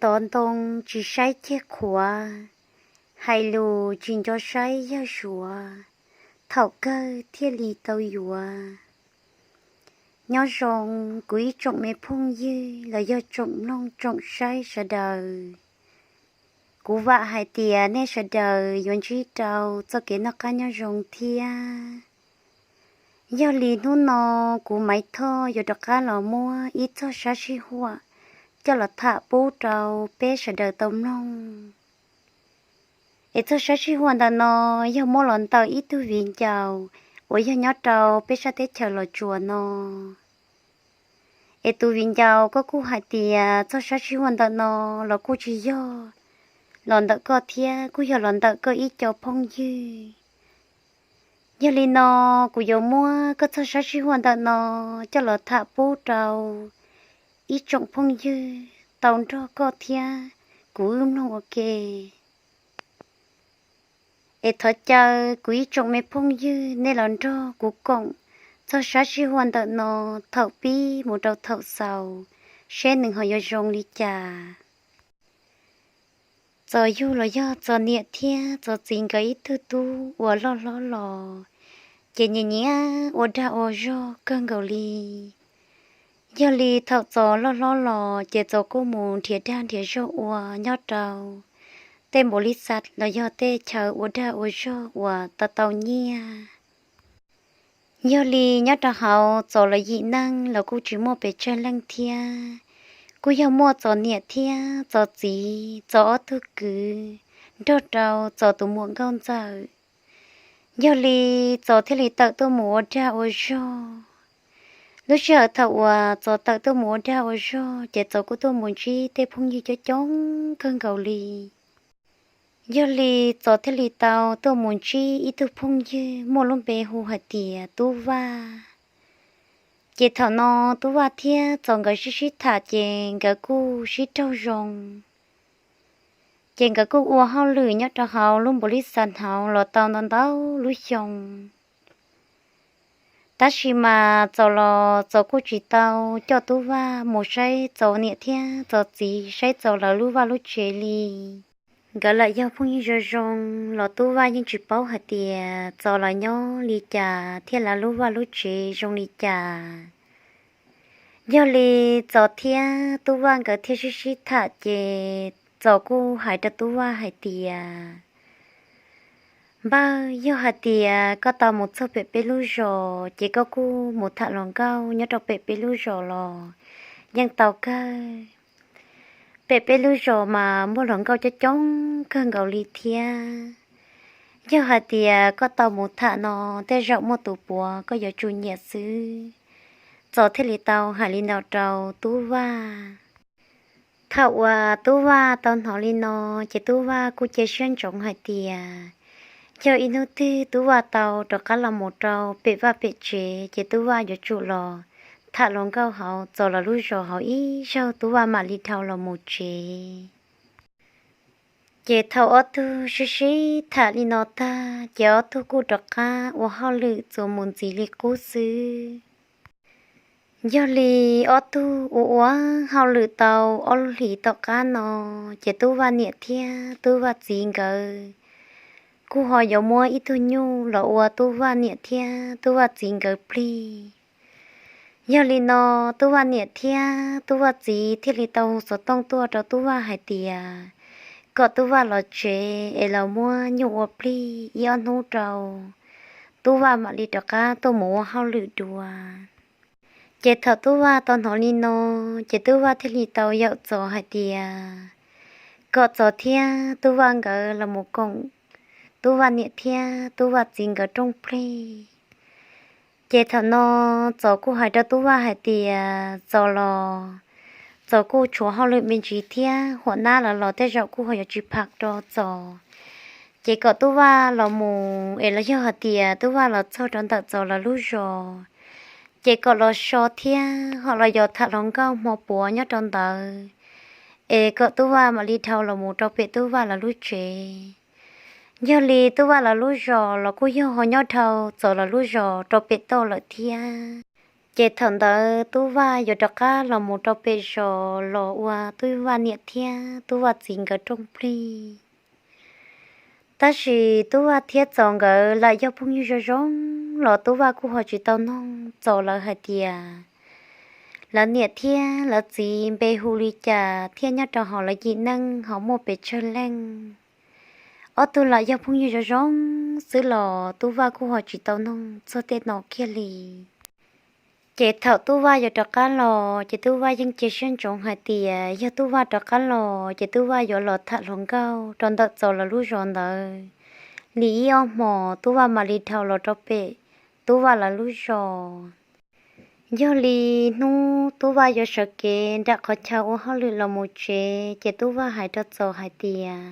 Tov ntoo tsis saib ceg qhuav, hais lus tsis nco saib yawg suav, thaum kawg thiaj li tau yuav. Nyob zoo kuv ib tsoom me phooj ywg los yog tsoom mloog tsoom saib sawv daws. Kuv vam hais tias nej sawv daws yuav ntsib rau txoj kev noj qab nyob zoo thiab. Yog li hnub no kuv Maiv Thoj yuav rov qab los muab ib txoj sab sij huam coj los tham pub rau peb sawv daws tau mloog. Es txoj sab sij huam ntawm no yog muab los ntawm ib tug viv ncaus uas yog nyob rau peb sab teb chaws Los Tsuas no. Es tus viv ncaus koj kuj hais tias txoj sab sij huam ntawm no los kuj tsis yog los ntawm koj thiab, kuj yog los ntawm koj ib co phooj ywg. Yog li no kuv yuav muab koj txoj sab sij huam ntawm no coj los tham pub rau ib tsoom phooj ywg tau nrog koj thiab kuv wb mloog ua ke. Es thov caw kuv ib tsoom me phooj ywg nej los nrog kuv koom txoj sab sij huam ntawm no thaum pib mus rau thaum xaus, seb nws ho yuav zoo li cas. Txos yug los yog Txos niam thiab Txos txiv nkawd ib tug tub uas loj hlob los, ces nyiam nyiam ua dag ua zog kawg nkaus li. Yog li thaum Txos loj hlob los ces Txos kuj mus nrhiav dag nrhiav zog ua nyob rau tej npaum li xav los yog tej chaw ua dag ua zog uas tau tau nyiaj. Yog li nyob rau hauv Txos lawv yim neeg los kuj tsis muaj pes tsawg leej thiab, kuj yog muaj Txos niam thiab Txos txiv, Txos ob tug kwv nrog rau Txos tus muam nkauj ntxawm. Yog li Txos thiaj li tawm tuaj mus ua dag ua zog. Lub sij hawm thaum uas Txos tawm tuaj mus ua dag ua zog ces Txos kuj tuaj mus ntsib tej phooj ywg coob coob kawg nkaus li. Yog li Txos thiaj li tau tuaj mus ntsib ib tug phooj ywg muaj lub npe hu hais tias Tub Vaj. Ces thaum no Tub Vaj thiab Txos nkawd sib sib tham ces nkawd kuj sib raug zoo. Ces nkawd kuj ua hauj lwm nyob rau hauv lub npaum li xav hauv los tau ntau ntau lub xyoo. Tab sis mas Txos los Txos kuj tsis tau coj Tub Vaj mus saib Txos niam thiab Txos txiv, saib Txos lawv lub vaj lub tsev li. Nkawd lam yog phooj ywg zoo zoo los Tub Vaj yeej tsis paub hais tias Txos los nyob li cas thiab lawv lub vaj lub tsev zoo li cas. Yog li Txos thiab Tub Vaj nkawd thiaj sib sib tham ces Txos kuj hais rau Tub Vaj hais tias, Npawg, yog hais tias koj tau mus txog pem peb lub zos ces koj kuj mus tham hluas nkauj nyob rau pem peb lub zos los yeej tau kawg. Pem peb lub zos mas muaj hluas nkauj coob coob kawg nkaus li thiab. Yog hais tias koj tau mus tham no, tej zaum muaj tus puav koj yuav tsum nyiam xwb. Txos thiaj li tau hais li no rau Tub Vaj. Thaum uas Tub Vaj tau hnov li no, ces Tub Vaj kuj cia siab ntsoov hais tias yog ib hnub twg Tub Vaj tau rov qab los mus rau pem vaj pem tsev ces Tub Vaj yuav tsum los tham hluas nkauj hauv Txos lawv lub zos hauv ib zaug Tub Vaj mam li dhau los mus tsev. Ces thaum ob tug sib sib tham li no tag ces ob tug kuj rov qab ua hauj lwm txuas mus ntxiv li qub xwb. Yog li ob tug ua ua hauj lwm tau ob lub hlis tom qab no, ces Tub Vaj niam thiab Tub Vaj txiv nkawd kuj ho yuav muab ib tug nyuj los ua Tub Vaj niam thiab Tub Vaj txiv nkawd plig. Yog li no, Tub Vaj niam thiab Tub Vaj txiv thiaj li tau hu xov tooj tuaj rau Tub Vaj hais tias kom Tub Vaj los tsev es los muab nyuj ua plig ib ob hnub rau, Tub Vaj mam li rov qab tuaj mus ua hauj lwm dua. Ces thaum Tub Vaj tau hnov li no, ces Tub Vaj thiaj li tau yaum Txos hais tias kom Txos thiab Tub Vaj nkawd los mus koom Tub Vaj niam thiab Tub Vaj txiv nkawd rooj plig. Ces thaum no Txos kuj hais rau Tub Vaj hais tias Txos los Txos kuj tshuav hauj lwm me ntsis thiab, huam nab lawv los tej zaum kuj ho yuav tsis pham rau Txos. Ces kom Tub Vaj los mus es los yog hais tias Tub Vaj los txog rau ntawm Txos lawv lub zos, ces kom los so thiab ho los yos tham hluas nkauj hmo puav nyob rau ntawd, es kom Tub Vaj mam li dhau los mus rau pem Tub Vaj lawv lub tsev. Yog li Tub Vaj lawv lub zos los kuj yog ho nyob dhau Txos lawv lub zos rau pem toj lawm thiab. Ces thaum ntawd Tub Vaj yuav rov qab los mus rau pem zos los ua Tub Vaj niam thiab Tub Vaj txiv nkawd rooj plig. Tab sis Tub Vaj thiab Txos nkawd lam yog phooj ywg zoo zoo los Tub Vaj kuj ho tsis tau noog Txos lawv hais tias lawv niam thiab lawv txiv npe hu li cas thiab nyob rau hauv lawv yim neej ho muaj pes tsawg leej. Ob tug lam yog phooj ywg zoo zoo xwb los Tub Vaj kuj ho tsis tau noog txog tej no kiag li. Ces thaum Tub Vaj yuav rov qab los ces Tub Vaj yeej cia siab ntsoov hais tias yog Tub Vaj rov qab los ces Tub Vaj yuav los tham hluas nkauj rau ntawm Txos lawv lub zos ntawd li ib ob hmos Tub Vaj mam li dhau los rau pem Tub Vaj lawv lub zos. Yog li hnub Tub Vaj yuav sawv kev nram qhov chaw ua hauj lwm los mus tsev ces Tub Vaj hais rau Txos hais tias,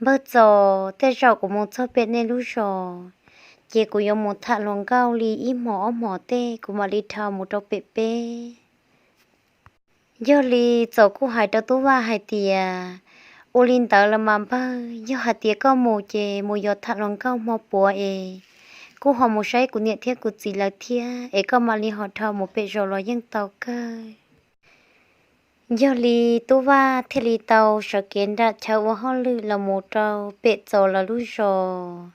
Npawg Txos, tej zaum kuv mus txog pem nej lub zos ces kuv yuav mus tham hluas nkauj li ib hmos ob hmos tej kuv mam li dhau mus rau pem peb. Yog li Txos kuj hais rau Tub Vaj hais tias, Ua li ntawd los mas npawg, yog hais tias koj mus ces mus yuav tham hluas nkauj hmo puav es kuj ho mus saib kuv niam thiab kuv txiv lawv thiab es koj mam li ho dhau mus pem zos los yeej tau kawg. Yog li Tub Vaj thiaj li tau sawv kev nram chaw ua hauj lwm los mus rau pem Txos lawv lub zos.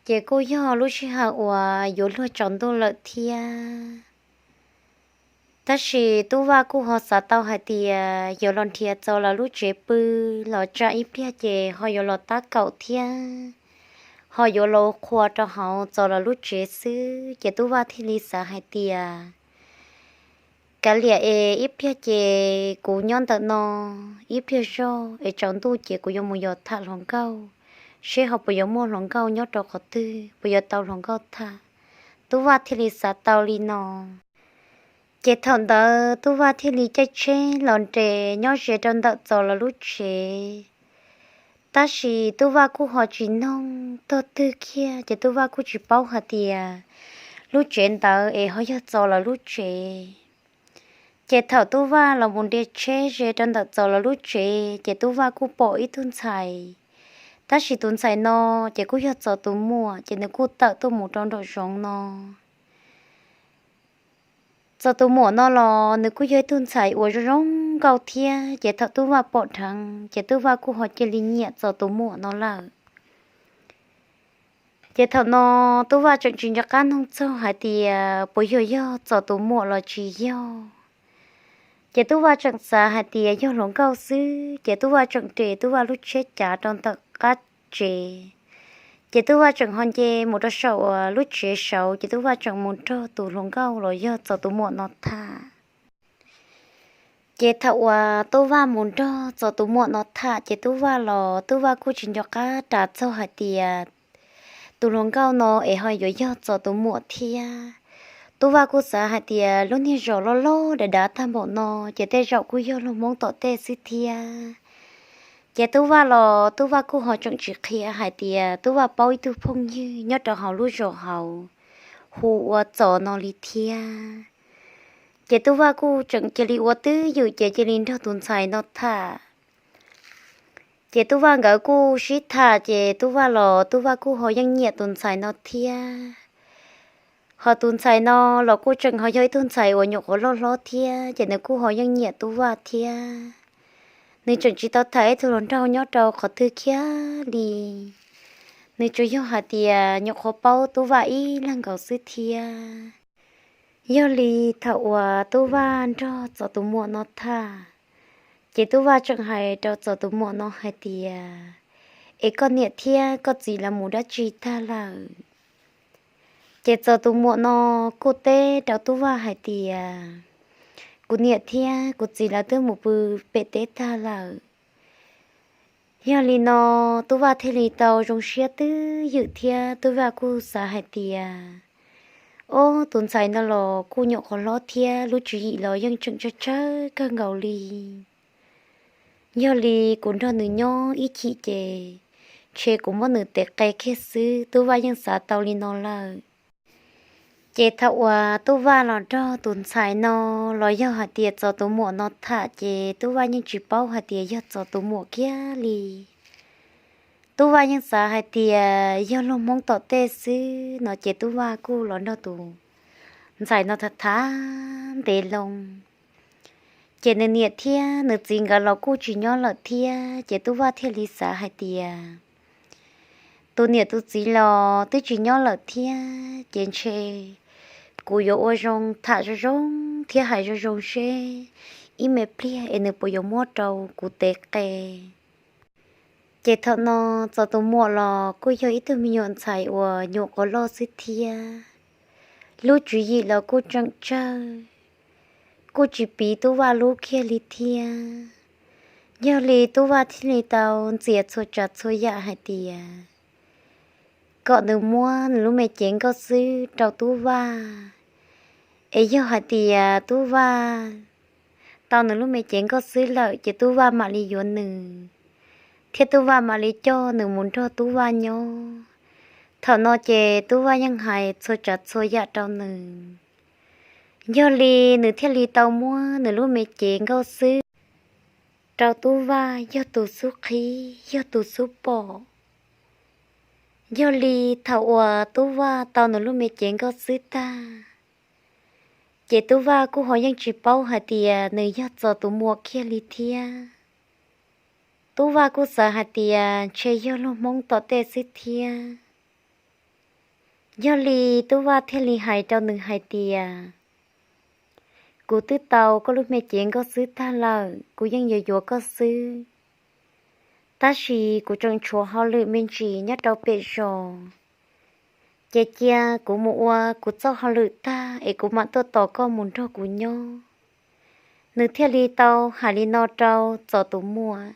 Ces kuj yog lub sij hawm uas yuav luag tsaus ntuj lawm thiab. Tab sis Tub Vaj kuj ho xav tau hais tias yuav los nrhiav Txos lawv lub tsev pw los tsa ib pliag ces ho yuav los tab kaum thiab ho yuav los qhua rau hauv Txos lawv lub tsev xwb ces Tub Vaj thiaj li xav hais tias kav liam es ib pliag ces kuv nyob ntawm no ib pliag zog es tsaus ntuj ces kuv yuav mus yos tham hluas nkauj, seb ho puas yuav muaj hluas nkauj nyob rau qhov twg, puas yuav tau hluas nkauj tham. Tub Vaj thiaj li xav tau li no. Ces thaum ntawd Tub Vaj thiaj li caij tsheb los nres nyob ze rau ntawm Txos lawv lub tsev. Tab sis Tub Vaj kuj ho tsis noog tog twg kiag ces Tub Vaj kuj tsis paub hais tias lub tsev ntawd es ho yog Txos lawv lub tsev. Ces thaum Tub Vaj los mus nres tsheb ze rau ntawm Txos lawv lub tsev ces Tub Vaj kuj pom ib tug ntxhais. Tab sis tus ntxhais no ces kuj yog Txos tus muam ces nws kuj tawm tuaj mus rau nraum zoov no. Txos tus muam no los nws kuj yog ib tug ntxhais uas zoo zoo nkauj thiab ces thaum Tub Vaj pom dheev ces Tub Vaj kuj ho cia li nyiam Txos tus muam no lawm. Ces thaum no Tub Vaj tseem tsis nco qab noog txog hais tias puas yog yog Txos tus muam los tsis yog. Ces Tub Vaj tseem xav hais tias yog hluas nkauj xwb ces Tub Vaj tseem res Tub Vaj lub tsheb cav rau ntawm qab tsev. Ces Tub Vaj tseem ho nce mus rau saum lub tsev saud ces Tub Vaj tseem mus nrog tus hluas nkauj los yog Txos tus muam no tham. Ces thaum uas Tub Vaj mus nrog Txos tus muam no tham ces Tub Vaj los Tub Vaj kuj tsis nco qab ras txog hais tias tus hluas nkauj no es ho yuav yog Txos tus muam thiab. Tub Vaj kuj xav hais tias lub niag zos loj loj dav dav tag npaum no ces tej zaum kuj yog luag Hmoob tom tej xwb thiab. Ces Tub Vaj los Tub Vaj kuj ho tseem tsis qhia hais tias Tub Vaj paub ib tug phooj ywg nyob rau hauv lub zos hauv hu ua Txos no li thiab. Ces Tub Vaj kuj tseem cia li ua twj ywm ces cia li nrog tus ntxhais no tham. Ces Tub Vaj nkawd kuj sib tham ces Tub Vaj los Tub Vaj kuj ho yeej nyiam tus ntxhais no thiab. Ho tus ntxhais no los kuj tseem ho yog ib tug ntxhais uas nyuam qhuav loj hlob thiab ces nws kuj ho yeej nyiam Tub Vaj thiab. Nws tseem tsis tau tham ib tug hluas nraug nyob rau qhov twg kiag li. Nws tsuas yog hais tias nyuam qhuav paub Tub Vaj ib leeg nkaus xwb thiab. Yog li thaum uas Tub Vaj nrog Txos tus muam no tham, ces Tub Vaj tseem hais rau Txos tus muam no hais tias, Es koj niam thiab koj txiv lawv mus dab tsi tag lawm? Ces Txos tus muam no kuj teb rau Tub Vaj hais tias, Kuv niam thiab kuv txiv lawv twb mus pw pem teb tag lawm. Yog li no, Tub Vaj thiaj li tau zoo siab twj ywm thiab Tub Vaj kuj xav hais tias, Ob, tus ntxhais no los kuj nyuam qhuav hlob thiab lub tswv yim los yeej tseem tsawg tsawg kawg nkaus li. Yog li kuv nrog nws nyob ib chim ces ntshe kuv muab nws tes qe kiag xwb. Tub Vaj yeej xav tau li no lawm. Ces thaum uas Tub Vaj los nrog tus ntxhais no los yog hais tias Txos tus muam no tham ces Tub Vaj yeej tsis paub hais tias yog Txos tus muam kiag li. Tub Vaj yeej xav hais tias yog luag Hmoob tom tej xwb no ces Tub Vaj kuj los nrog tus ntxhais no tham tham ntev loo. Ces nws niam thiab nws txiv nkawd los kuj tsis nyob lawm thiab, ces Tub Vaj thiaj li xav hais tias tus niam tus txiv los twb tsis nyob lawm thiab, ces ntshe kuv yuav ua zoo tham zoo zoo thiab hais zoo zoo seb ib me pliag es nws puas yuav muab rau kuv tev qe. Ces thaum no Txos tus muam los kuj yog ib tug me nyuam ntxhais uas nyuam qhuav loj xwb thiab, lub tswv yim los kuj tseem tsawg, kuj tsis piv Tub Vaj lub kiag li thiab. Yog li Tub Vaj thiaj li tau ntxias txhua tsav txhua yam hais tias kom nws muab nws lub me cev nkauj xwb rau Tub Vaj, es yog hais tias Tub Vaj tau nws lub me cev nkauj xwb lawm ces Tub Vaj mam li yuav nws, thiab Tub Vaj mam li coj nws mus nrog Tub Vaj nyob. Thaum no ces Tub Vaj yeej hais txhua tsav txhua yam rau nws. Yog li nws thiaj li tau muab nws lub me cev nkauj xwb rau Tub Vaj yog tus xub qhib yog tus xub pom. Yog li thaum uas Tub Vaj tau nws lub me cev nkauj xwb tag, ces Tub Vaj kuj ho yeej tsis paub hais tias nws yog Txos tus muam kiag li thiab. Tub Vaj kuj xav hais tias ntshe yog luag Hmoob tom tej xwb thiab. Yog li Tub Vaj thiaj li hais rau nws hais tias, kuv twb tau koj lub me cev nkauj xwb tag lawm, kuv yeej yuav yuav koj xwb, tab sis kuv tseem tshuav hauj lwm me ntsis nyob rau pem zos, ces cia kuv mus ua kuv txoj hauj lwm tag es kuv mam tuaj tos koj mus nrog kuv nyob. Nws thiaj li tau hais li no rau Txos tus muam.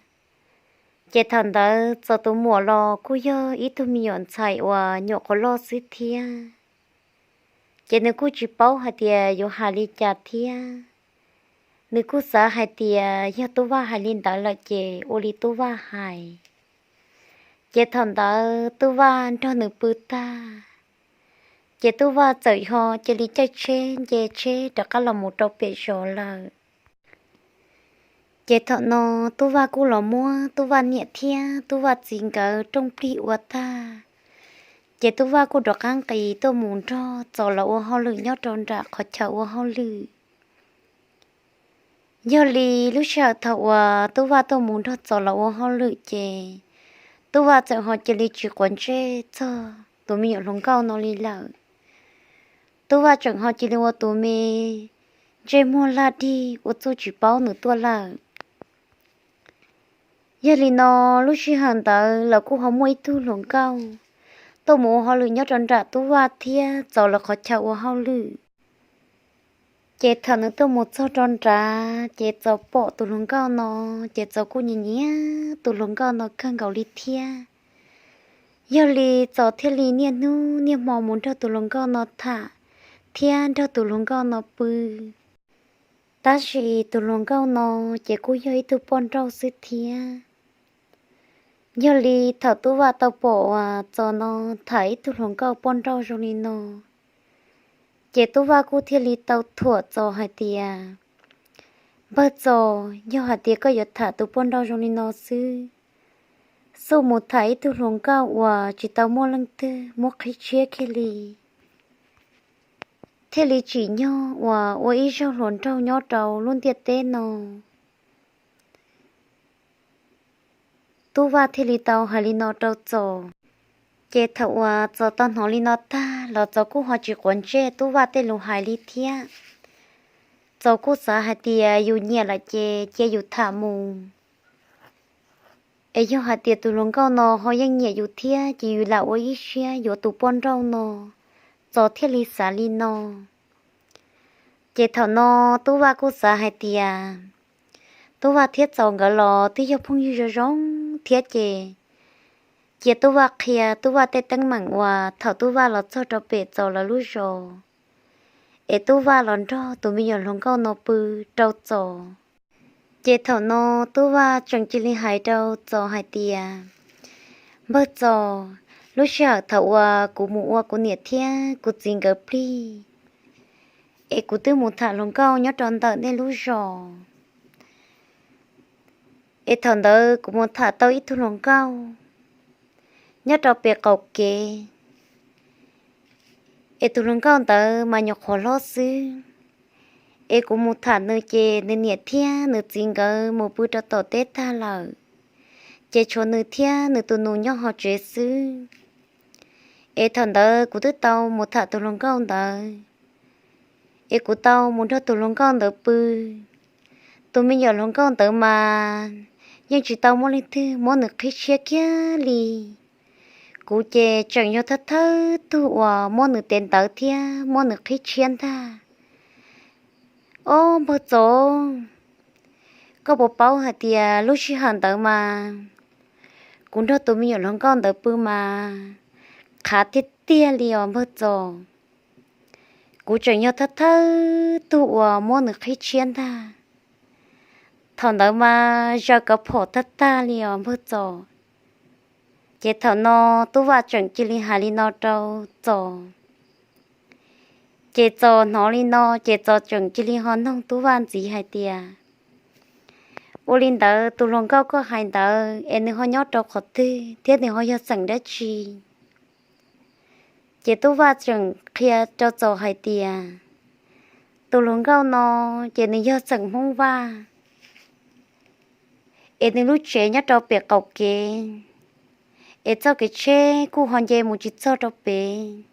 Ces thaum ntawd Txos tus muam los kuj yog ib tug me nyuam ntxhais uas nyuam qhuav loj xwb thiab, ces nws kuj tsis paub hais tias yuav hais li cas thiab. Nws kuj xav hais tias yog Tub Vaj hais li ntawd lawm ces ua li Tub Vaj hais. Ces thaum ntawd Tub Vaj nrog nws pw tag, ces Tub Vaj txawm ho cia li caij tsheb nce tsheb rov qab los mus rau pem zos lawm. Ces thaum no Tub Vaj kuj los muab Tub Vaj niam thiab Tub Vaj txiv nkawd rooj plig ua tag, ces Tub Vaj kuj rov qab nqis tuaj mus nrog Txos los ua hauj lwm nyob rau nram qhov chaw ua hauj lwm. Yog li lub sij hawm thaum uas Tub Vaj tuaj mus nrog Txos los ua hauj lwm ces Tub Vaj txawm ho cia li tsis quav ntsej txog tus me nyuam hluas nkauj no li lawm. Tub Vaj tseem ho cia li ua tus me ntsej muag laj dig ua txuj tsis paub nws tuaj lawm. Yog li no, lub sij hawm ntawd los kuj ho muaj ib tug hluas nkauj tuaj mus ua hauj lwm nyob rau nram Tub Vaj thiab Txos lawv qhov chaw ua hauj lwm. Ces thaum nws tuaj mus txog rau nrad ces Txos pom tus hluas nkauj no, ces Txos kuj nyiam nyiam tus hluas nkauj no kawg nkaus li thiab. Yog li Txos thiaj li niaj hnub niaj hmo mus nrog tus hluas nkauj no tham thiab nrog tus hluas nkauj no pw. Tab sis tus hluas nkauj no ces kuj yog ib tug poj nrauj xwb thiab. Yog li thaum Tub Vaj tau pom uas Txos no tham ib tug hluas nkauj poj nrauj zoo li no, ces Tub Vaj kuj thiaj li tau thuam Txos hais tias, npawg Txos, yog hais tias koj yuav tham tus poj nrauj zoo li no xwb, xub mus tham ib tug hluas nkauj uas tsis tau muaj leej twg muab qhib tshiab kiag li, thiaj li tsim nyog uas ua ib zaug hluas nraug nyob rau lub ntiaj teb no. Tub Vaj thiaj li tau hais li no rau Txos. Ces thaum uas Txos tau hnov li no tag los Txos kuj ho tsis quav ntsej Tub Vaj tej lus hais li thiab. Txos kuj xav hais tias yus nyiam lawm ces cia yus tham mus. Es yog hais tias tus hluas nkauj no ho yeej nyiam yus thiab ces yus lam ua ib siab yuav tus poj nrauj no. Txos thiaj li xav li no. Ces thaum no Tub Vaj kuj xav hais tias Tub Vaj thiab Txos nkawd los twb yog phooj ywg zoo zoo thiab ces cia Tub Vaj qhia Tub Vaj tej teeb meem uas thaum Tub Vaj los txog rau pem Txos lawv lub zos, es Tub Vaj los nrog tus me nyuam hluas nkauj no pw rau Txos. Ces thaum no Tub Vaj tseem cia li hais rau Txos hais tias, npawg Txos, lub sij hawm thaum uas kuv mus ua kuv niam thiab kuv txiv nkawd plig, es kuv twb mus tham hluas nkauj nyob rau ntawm nej lub zos, es thaum ntawd kuv mus tham tau ib tug hluas nkauj nyob rau pem qaum kev. Es tus hluas nkauj ntawd mas nyuam qhuav hlob xwb. Es kuv mus tham nws ces nws niam thiab nws txiv nkawd mus pw rau tom teb tag lawm, ces tshuav nws thiab nws tus nus nyob hauv tsev xwb. Es thaum ntawd kuv twb tau mus tham tus hluas nkauj ntawd, es kuv tau mus nrog tus hluas nkauj ntawd pw. Tus me nyuam hluas nkauj ntawd mas yeej tsis tau muaj leej twg muab nws qhib tshiab kiag li. Kuv ces tseem yog thawj thawj tug uas muab nws tev ntawv thiab muab nws qhib tshiab ntag. Ob npawg Txos, koj puas paub hais tias lub sij hawm ntawd mas kuv nrog tus me nyuam hluas nkauj ntawd pw mas qhav tiag tiag li os npawg Txos. Kuv tseem yog thawj thawj tug uas muab nws qhib tshiab ntag. Thaum ntawd mas zaws kov phom tag tag li os npawg Txos. Ces thaum no Tub Vaj tseem cia li hais li no rau Txos. Ces Txos hnov li no ces Txos tseem cia li ho noog Tub Vaj ntxiv hais tias, ua li ntawd tus hluas nkauj koj hais ntawd es nws ho nyob rau qhov twg thiab nws ho yog xeem dab tsi? Ces Tub Vaj tseem qhia rau Txos hais tias, tus hluas nkauj no ces nws yog xeem Hmoob Vaj, es nws lub tsev nyob rau pem qaum kev, es txoj kev tsheb kuj ho nce mus tsis txog rau pem.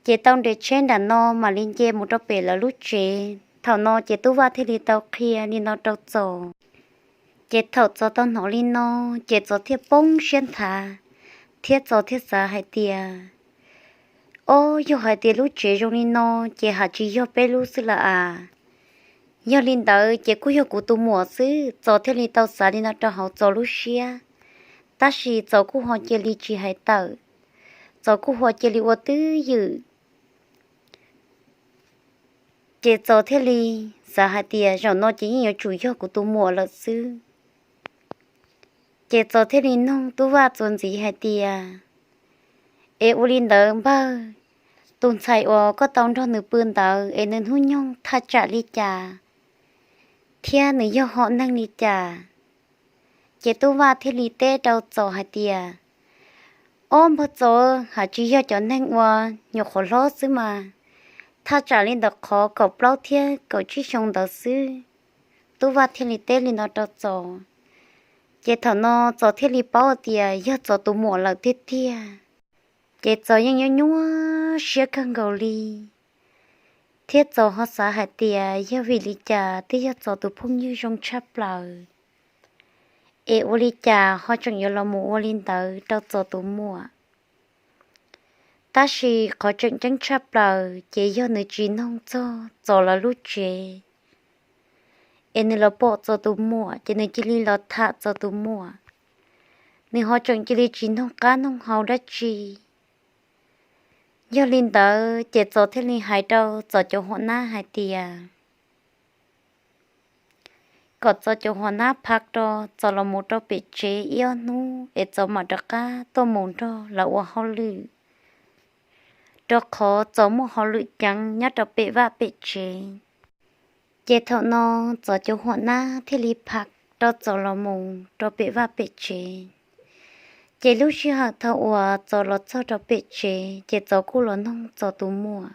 Ces tau nres tsheb nram no mam li nce mus rau pem lawv lub tsev. Thaum no ces Tub Vaj thiaj li tau qhia li no rau Txos. Ces thaum Txos tau hnov li no, ces Txos thiaj poob siab nthav, thiab Txos thiaj xav hais tias, ob, yog hais tias lub tsev zoo li no ces haj tsis yog peb lub xwb lawm as. Yog li ntawd ces kuj yog kuv tus muam xwb. Txos thiaj li tau xav li no rau hauv Txos lub siab, tab sis Txos kuj ho cia li tsis hais tawm, Txos kuj ho cia li ua twj ywm. Ces Txos thiaj li xav hais tias zaum no ces yeej yuav tsum yog kuv tus muam lawm xwb. Ces Txos thiaj li noog Tub Vaj txuas ntxiv hais tias, es ua li ntawd npawg, tus ntxhais uas koj tau nrog nws pw ntawd es nws hnub nyoog thaj tsam li cas thiab nws yog hom neeg li cas? Ces Tub Vaj thiaj li teb rau Txos hais tias, ob npawg Txos, haj tsis yog cov neeg uas nyuam qhuav hlob xwb mas, thaj tsam li ntawm qhov kaum plaub thiab kaum tsib xyoo ntawd xwb. Tub Vaj thiaj li teb li no rau Txos. Ces thaum no Txos thiaj li paub tias yog Txos tus muam lawm tiag tiag. Ces Txos yeej nyuaj nyuaj siab kawg nkaus li, thiab Txos ho xav hais tias yog vim li cas twb yog Txos tus phooj ywg zoo tshaj plaws, es ua li cas ho tseem yuav los mus ua li ntawd rau Txos tus muam. Tab sis qhov tseem ceeb tshaj plaws ces yog nws tsis noog txog Txos lawv lub tsev, es nws los pom Txos tus muam ces nws cia li los tham Txos tus muam. Nws ho tseem cia li tsis noog qab noog hau dab tsi. Yog li ntawd ces Txos thiaj li hais rau Txos cov huam nab hais tias, kom Txos cov huam nab phav rau Txos los mus rau pem tsev ib ob hnub es Txos mam rov qab tuaj mus nrog lawv ua hauj lwm, rau qhov Txos muaj hauj lwm ceev nyob rau pem vaj pem tsev. Ces thaum no Txos cov huam nab thiaj li phav rau Txos los mus rau pem vaj pem tsev. Ces lub sij hawm thaum uas Txos los txog rau pem tsev ces Txos kuj los noog Txos tus muam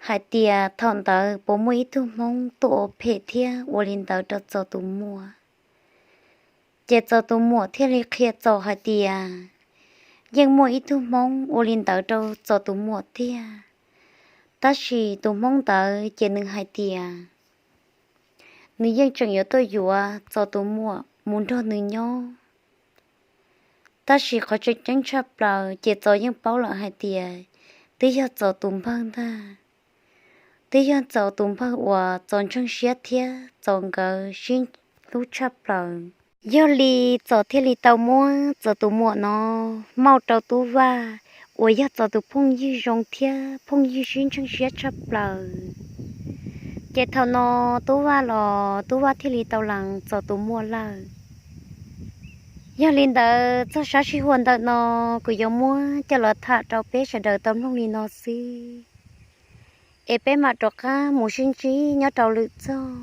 hais tias thaum ntawd puas muaj ib tug Hmoob tuaj ua phem thiab ua li ntawd rau Txos tus muam. Ces Txos tus muam thiaj li qhia Txos hais tias, yeej muaj ib tug Hmoob ua li ntawd rau Txos tus muam tiag, tab sis tus Hmoob ntawd ces nws hais tias nws yeej tseem yuav tuaj yuav Txos tus muam mus nrog nws nyob. Tab sis qhov tseem ceeb tshaj plaws ces Txos yeej paub lawm hais tias twb yog Txos tus npawg ntag. Twb yog Txos tus npawg uas Txos ntseeg siab thiab Txos nkawd sib hlub tshaj plaws. Yog li Txos thiaj li tau muab Txos tus muam no mauj rau Tub Vaj uas yog Txos tus phooj ywg zoo thiab phooj ywg sib ntseeg siab tshaj plaws. Ces thaum no Tub Vaj los Tub Vaj thiaj li tau lees Txos tus muam lawm. Yog li ntawd txoj sab sij hawm ntawm no kuv yuav muab coj los tham rau peb sawv daws tau mloog li no xwb, es peb mam rov qab mus sib ntsib nyob rau lwm txoj.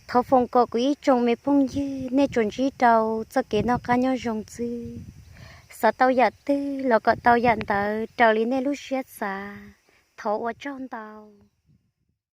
Thov foom kom kuv ib tsoom me phooj ywg nej tsuas ntsib rau txoj kev noj qab nyob zoo xwb. Txav tau yam twg los kom tau yam ntawd raws li nej lub siab xav. Thov ua tsaug ntau.